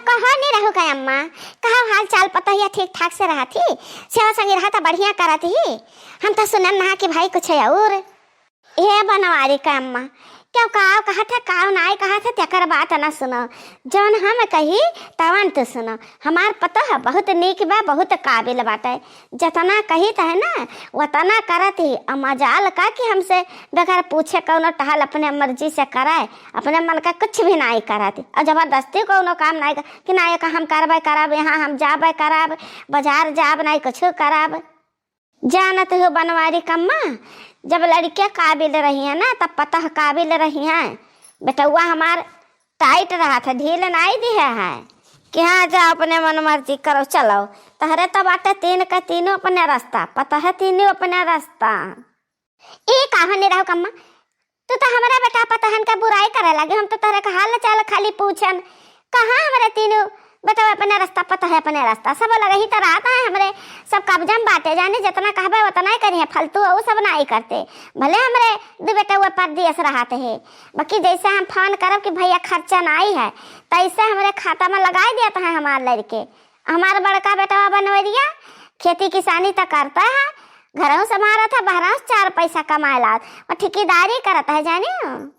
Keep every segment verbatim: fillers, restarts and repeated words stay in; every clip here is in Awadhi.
कहो निरहू का अम्मा, कहो हाल चाल पतोहिया ठीक ठाक से रहत ही, सेवा संगी रहत बढ़िया करत ही। हम तो सुनन नहा कि भाई कुछ और। ए बनवारी का अम्मा, केहू काव कहत है, काव नाई कहत है, तेकर बात ना सुनो। जौन हम कही, तवन तू सुनो। हमार पतोह बहुत नीक बा, बहुत काबिल बाटे। जतना कहित है ना, वतना करत ही। अउ मजाल का कि हमसे बगैर पूछे कौनो टहल अपने मर्जी से करे, अपने मन का कुछ भी नाई करत ही। अउ जबरदस्ती कौनो काम नाई क-, कि नाई का हम करबे करब, यहाँ हम जाबे करब, बाजार जाब, नाई कुछ करब। जानत हो बनवारी कम्मा, जब लड़किया काबिल रही है ना, तब पतोह काबिल रही है। बेटउआ हमार टाइट रहत है, ढील नाई दिहे है कि हाँ, जाओ अपने मन मर्जी करो, चलो। तहरे तो बाटे तीन के तीनों अपने रास्ता, पतोह तीनों अपने रास्ता। ई काहो निरहू कम्मा, तू तो हमरा बेटा पतोहन के बुराई करे लगे, हम तो तोहरे के हाल चाल खाली पूछन। कहाँ हमरे तीनों बेटवा अपने रास्ता, पतोह अपने रास्ता, सब लगे ही तो रहत है हमरे, सब कब्जा में बाटे, जाने जितना कहबे उतना ही करिहे, फालतू उ सब नाई करते। भले हमरे दू बेटवा परदेस रहत है, बाकी जैसे हम फोन करब कि भैया खर्चा नाई है, तैसे हमरे खाता में लगाई देत है हमार लड़के। हमार बड़का बेटवा बनवरिया खेती किसानी त करता है, घरहू संभारत है, बहरहू से चार पैसा कमाए लात, और ठेकेदारी करत है, जानियो।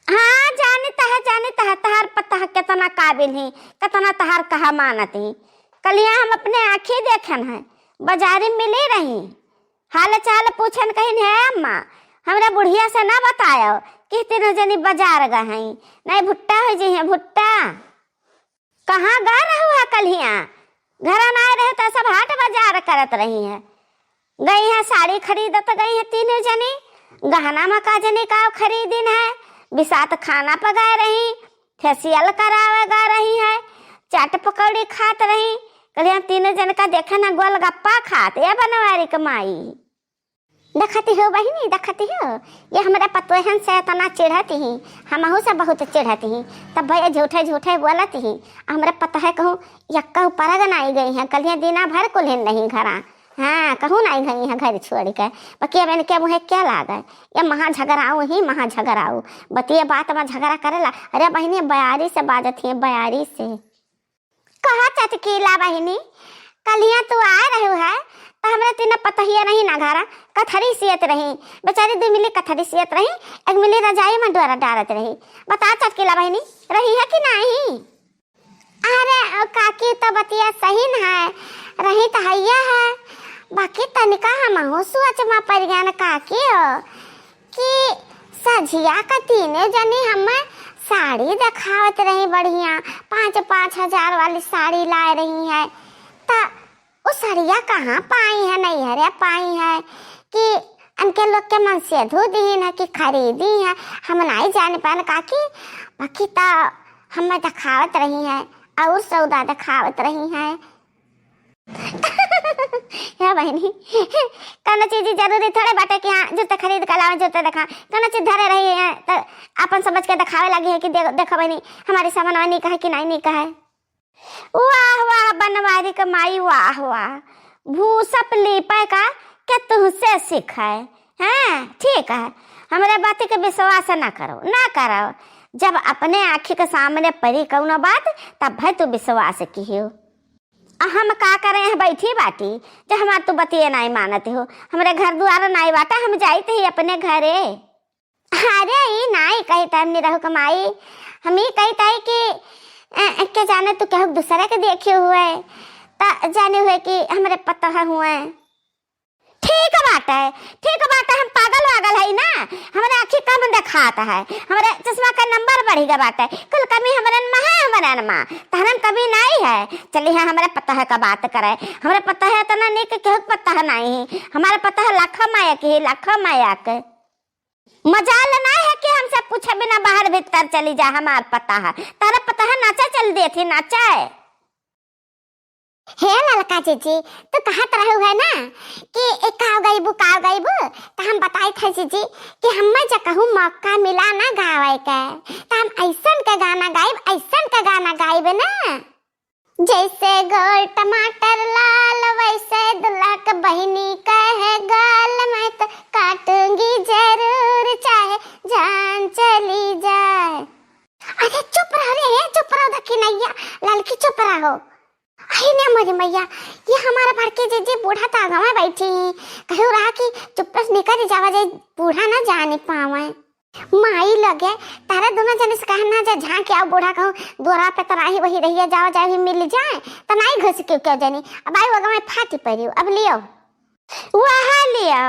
हाँ, जानित है, जानित है, तहार पतोह केतना काबिल ही, केतना तहार कहा मानत ही। कलिया हम अपने आँखी देखन है, बाजारी में मिली रही, हाल चाल पूछन कहिन, "हे अम्मा, हमरा बुढ़िया से ना बतायो कि तीनों जनी बाजार गए हैं, नहीं भुट्टा हो जइहे, भुट्टा।" कहाँ गा रहू है कल्हिया? घरा ना आए रहे तो सब हाट बाजार करत रही है। गई है साड़ी खरीदत गई है तीनों जनी, गहना में का जनी का खरीदिन है, बिसात खाना पकाए रही, फेशियल करावे गा रही है, चाट पकौड़ी खात रही। कल्हिया तीनों जन का देखे ना गोलगप्पा खात, ए बनवारी के माई। देखती हो बहिनी, देखती हो, ये हमरा पतोहन से इतना चिढ़ती ही, हमहू से बहुत चिढ़ती ही। तब भैया झूठे झूठे बोलती ही, हमरा पतोह कहूँ यक्का परग नाई गई है, कलिया दिना भर कुल्हिन रही घरा। हाँ, कहूँ नाई गई है घर छोड़ के। बाकी अब इनके मुँहे क्या लागे, ये महा झगड़ाऊ ही, महा झगड़ाऊ। बतिये बात में झगड़ा करेला। अरे बहिनी, बयारी से बाजत ही, बयारी से। कहा चटकीला बहिनी, कलिया तू आए रहू है, तो हमरे तीन पतोहिया रही ना घरा, कथरी सियत रही, बेचारी दू मिली कथरी सियत रही, एक मिली रजाई में डोरा डारत रही। बता चटकीला बहिनी, रही है कि नहीं? अरे ओ काकी, तो बतिया सही न है, रही तो हैया है, बाकी तनिका हमहू सोच में पड़ गया न काकी हो। कि सझिया का तीने जनी हमें साड़ी देखावत रही बढ़िया, पाँच पाँच हजार वाली साड़ी लाए रही है। त उ सड़िया कहाँ पाई है, नैहरे पाई है कि अनके लोग के मन से धो दीन है कि खरीदी है, हम नहीं जान पान काकी। बाकी त हमें देखावत रही है और सौदा देखावत रही है। हे बहिनी, कौनो चीज जरूरी थोड़े बाटे कि हाँ, जूते खरीद के लावे, जूते देखा। कौनो चीज धरे रही है, त आपन समझ के देखावे लगी है कि दे-, देखो बहिनी, हमारी सामान नीक है कि नहीं नीक है। वाह, वाह, बनवारी के माई, वाह, वाह। भूसप लीपे का के तुहसे सीखे। हाँ, ठीक है, हमरे बात के विश्वास ना करो, ना करो। जब अपने आँखी के सामने पड़ी कौनो बात, तब भाई तू विश्वास किहो। आ हम का करे हैं बैठी बाटी, जो हमार तू बतिये नाई मानत हो, हमरे घर दुआर नाई बाटे, हम जाइत ही अपने घरे। अरे, ई नाई कहित है निरहू के माई, हम ई कहित है कि, अ, के जाने तू केहू दूसरे के देखे हुए, त जाने हुए कि हमरे पतोह हुए। ठीक बाटे, ठीक बाटे, हम पागल वागल है ना, हमरे आँखी कम देखात है, हमरे चश्मा का नंबर बढ़ी गया बाटे, कुल कमी हमरे में है, हमरे में, तहरन कमी नाई है। चली है हमरे पतोह का बात करे, हमरे पतोह इतना नीक केहू के पतोह नाई है, हमारे पतोह लाखों माया की, लाखों माया के। मजाल ना है कि हमसे पूछे बिना बाहर भीतर चली जा, हमार पतोह। तारा पतोह नाचा चल देत ही, नाचा। हे ललका जीजी, तू कहत रहू है ना कि ए काव गईबू, काव गईबू, त हम बताइत है जीजी कि हम्मे जे कहूँ मौका मिला ना गावे के, त हम ऐसन के गाना गाइब, ऐसन के गाना गाइब ना। जैसे गोल टमाटर लाल, वैसे दुल्हा के बहिनी कहे गाल, मैं तो काटूंगी जरूर, चाहे जान चली जाए। अरे हे चुप रहो रे, हे चुप रहो दखिनैया, ललकी चुप रहो। अरे ने मोरी मैया, ये हमारा बड़की जीजी बूढ़ा त आगवा बैठी ही, कहू रहा कि चुप से निकल जावा जाए, बूढ़ा ना जाने पावे। माई लगे, तारे दोनों जने से कहना जा झांक के आओ बूढ़ा कहूँ, द्वारा पे तराही वही रहिया जावा जाए, वही मिल जाए, त नाई घुस के क्यों जनी, अब आई वो आगवा फाटी पड़ी, अब लियो। वाह लिया,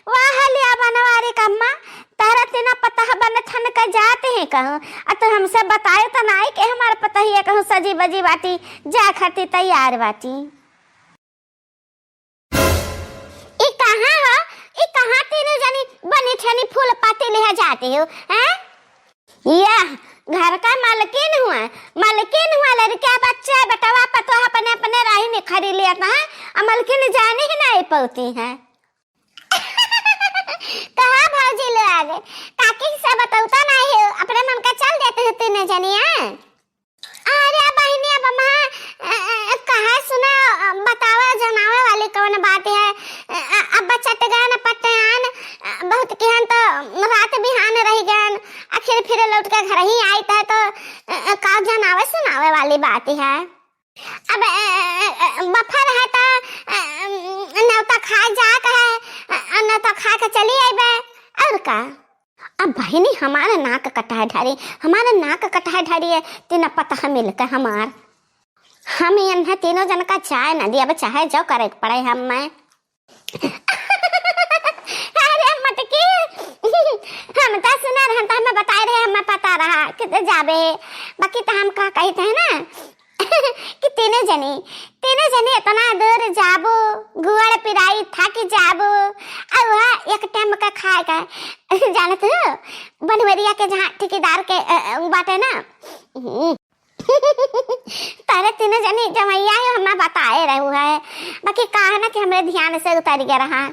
वाह लिया बनवारी का अम्मा, तहरा तीना पतह बनथन का जात है कहूँ, आ तू हमसे बतायो त नाई के हमार पतहिया कहूँ सजी बजी बाटी, जा खाती तैयार बाटी। ई कहाँ हो, ई कहाँ तीनों जनी बनी ठनी फूल पाती लिहा जाती हो, हैं? यह घर का मालकिन हुआ, मालकिन हुआ, लड़का बच्चा बेटवा पतोह अपने अपने राही निखरी लिया था, आ मालकिन जाने ही नहीं पौती है। कहा भौजी लोग, काकी से बतौता नहीं हो, अपने मन का चल देते हो तीनों जनिया। अरे बहिनी, अब हम, अ, अ, कहा सुना, अ, बतावा जनावे वाली कौन बात है? अ, अ, अब बचत गन पटयान, अ, बहुत किहन तो रात बिहान रह गन, आखिर फिर लौट के घर ही आई त, तो, अ, अ, का जनावे सुनावे वाली बात है? अब, अ, अ, अ, बफर है त, अ, अ, नेवता खा जा कहे, अ, अ, नेवता खा के चली अइबे, और का? अब बहिनी हमारे नाक कटाए ढारी, हमारे नाक कटाए ढारी है, तीन पतह मिल के हमार। हम इन्हें तीनों जन का चाय न दिया, अब चाहे जो करे के पड़े हम मैं। अरे मटकी, हम तो सुना रहन, तो हमें बताए रहे, हमें पता रहा कि तो जाबे, बाकी तो हम का कही थे ना कि तीनों जने, तीनों जने इतना दूर जाबो, गुड़ पिराई थक जाबो, और वह एक टाइम का खाए का, जानत हो, बनवरिया के जहाँ ठेकेदार के, अ, अ, बाटे ना, हम्म। तारे तीनों जने जमैया है, हमें बताए रहू है, बाकी का है ना कि हमरे ध्यान से उतर गया रहा।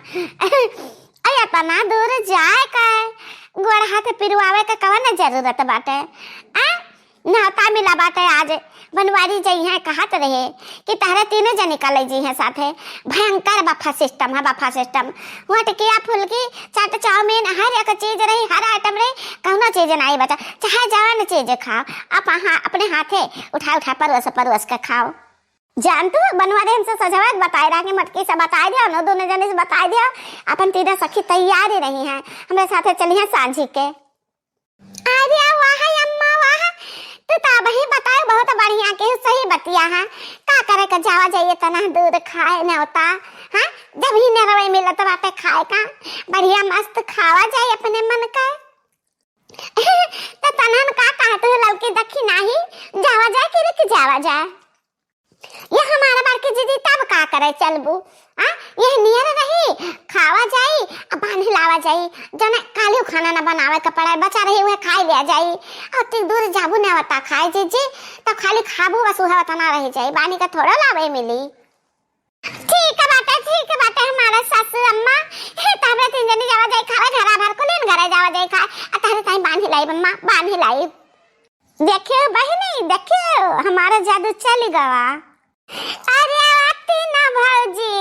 अरे इतना दूर जाए का है, गोड़ हाथ पिरवावे का कवन जरूरत बाटे? आ? न्योता मिला बाटे आज, बनवारी जइहें कहत रहे कि तहरे तीनों जने का ले जइहें साथे। भयंकर बफा सिस्टम है, बफा सिस्टम। हुआ टिकिया, फुलकी, चाट, चाउमीन, हर एक चीज रही, हर आइटम रही, कौनो चीज नाई बचा, चाहे जवन चीज खाओ, आप हाँ, अपने हाथे उठा उठा परोस परोस के खाओ। जानतू, बनवारी हमसे सजवा के बताए रहा कि मटकी से बताए दिया, उन्हों दोनों जने से बताए दिया, अपन तीनों सखी तैयार ही रही हैं, हमरे साथे चली हैं सांझी के। अरे वाह अम्मा वाह, तू तो अबही बताए बहुत बढ़िया के सही बतिया है। का करे के जावा जाइए तना दूर खाए न्योता, हाँ? जब ही नेरवे मिलत बाटे खाए का, बढ़िया मस्त खावा जाए अपने मन का। तो तनन का कहा तू ललकी दखिनैया, जावा जाए कि रुक जावा जाए? ये हमारा बड़की जीजी तब का करे चलबू? आ, ये नियर रही, खावा जाई, आ बान्ह लावा जाई, जने कालियो खाना ना बनावे के पड़े, बचा रही उहे खाई लिया जाई। और ती दूर जाबू न्योता खाए जीजी, तो खाली खाबू बस उहे उतना रह जाई, बान्ही के थोड़ा लावे मिली। ठीक बाटे, ठीक बाटे हमारा सासू अम्मा, हे तहरे तीन जनी जावा जाई खावे, घरा भर को लेन घरे जावा जाई खाए, आ तहरे ताई बान्ही लाई अम्मा, बान्ही लाई। देखियो बहिनी, देखियो, हमारा जादू चल गवा। अरे आती ना भौजी,